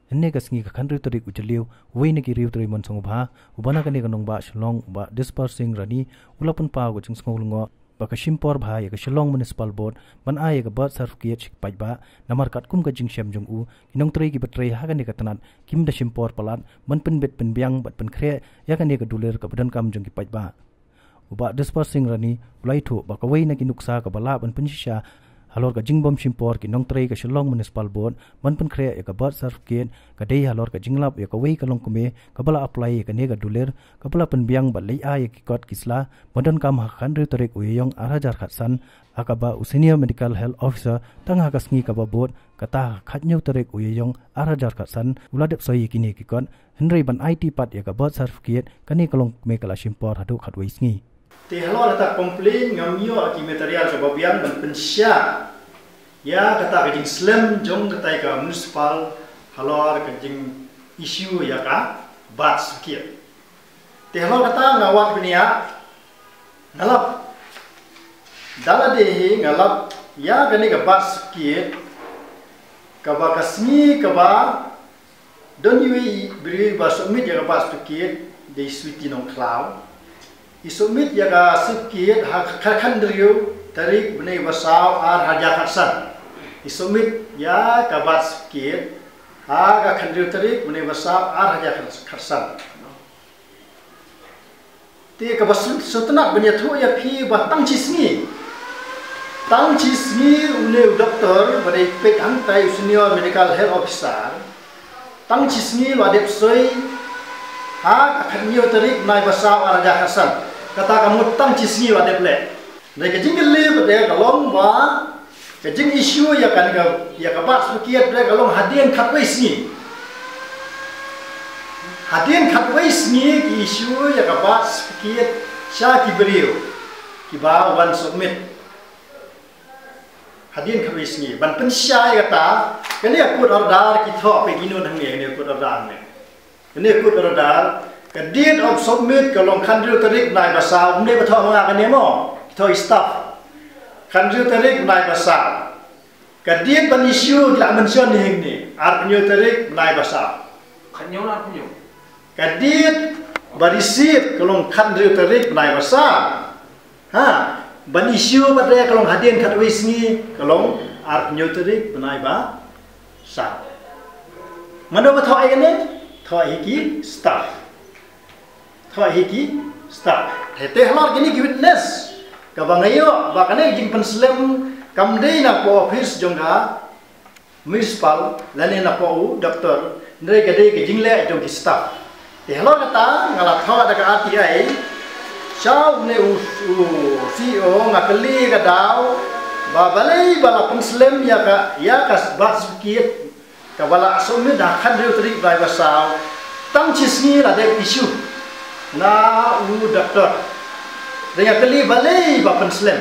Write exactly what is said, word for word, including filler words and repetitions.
Hynne ka sngi ka khathynriew tarik u Jylliew, uwei na ki riew trei mon sngewbha uba na kane ka nongbah Shillong, u Bah Dispur Singh Rani, u la pynpaw ka jingsngew lyngngoh ba ka shim por bha ïa ka Shillong Municipal Board ban ai ïa ka birth certificate sha ki paidbah, namar katkum ka jingshem jong u, ki nongtrei kiba trei ha kane ka tnat kim da shim por palat ban pynbit pynbiang bad pynkhreh ïa kane ka dulir kaba donkam jong ki paidbah. U Bah Dispur Singh Rani u la ïathuh ba kawei na ki nuksa kaba lah ban pynshisha halor ka jingbym shim por ki nongtrei ka Shillong Municipal Board ban pynkhreh ïa ka birth certificate ka dei halor ka jinglap ïa kawei ka longkmie kaba la apply ïa kane ka dulir, kaba la pynbiang bad leit ai ïa ki kot ki sla ba donkam ha ka khathynriew tarik u Ïaïong ar hajar khatsan, ha kaba u Senior Medical Health Officer tang ha ka sngi kaba bud, kata ha ka khathynñiew tarik u Ïaïong ar hajar khatsan, u la dep soi ïa kine ki kot, hynrei ban aiti pat ïa ka birth certificate, kane ka longkmie ka la shim por haduh khatwei sngi. Te halor kata ka complaint ngam ïoh ki material kaba biang ban pynshai ïa kata ka jingslem jong kata ka municipal halor ka jing issue ïa ka birth certificate. Te halor kata nga wad bniah, nga lap. Da lade hi nga lap ïa kane ka birth certificate, kaba ka sngi kaba don iwei i briew ba submit ïa ka birth certificate, dei Sweety Nongkhlaw. I submit ïa ka certificate ha ka khathynriew tarik bnai ba saw ar hajar khatsan. I submit ïa ka birth certificate ha ka khathynriew tarik bnai ba saw ar hajar khatsan. Te kaba shu-, shu tnat ban ïathuh ïa phi ba tang shi sngi. Tang shi sngi une u doktor ba dei peit hangtai u Senior Medical Health Officer. Tang shi sngi u la dep soi ha ka khathynñiew tarik bnai ba saw ar hajar khatsan. Kata ka mut tang shi sngi u la dep leh. Dei ka jingkylli pat ka long ba ka jing issue ïa ka, ïa ka birth certificate pat ka long hadien khatwei sngi. Hadien khatwei sngi ki issue ïa ka birth certificate sha ki briew kiba wan submit. Hadien khatwei sngi ban pynshai kata, kane ka court order ki thoh phi, kino hangne, kane ka court order hangne. Kane ka court order, ka date of submit ka long khathynriew tarik bnai ba saw, ym dei ba thoh ma nga kane mo, ki thoh i staff. Khathynriew tarik bnai ba saw. Ka date ban issue ki la mention hi hangne, arphew tarik bnai ba saw. Khathynñiew la arphew. Ka date ba receipt ka long khathynriew tarik bnai ba saw. Ha, ban issue pat ka long hadien khatwei sngi ka long arphew tarik bnai ba saw. Mano ba thoh ïa kane? Thoh hi ki staff. Thoh hi ki staff. Te halor kine ki witness, kaba nga ïoh ba kane ka jingpynslem kam dei na ka office jong ka municipal lane na ka u doktor, hynrei ka dei ka jingleh jong ki staff. Te halor kata nga la thoh da ka R T I sha une u, u C E O, nga kylli ka daw ba balei ba la pynslem ïa ka, ïa ka birth certificate kaba la submit ha khathynriew tarik bnai ba saw, tang shi sngi la dep issue na u doktor. Te nga kylli balei ba pynslem.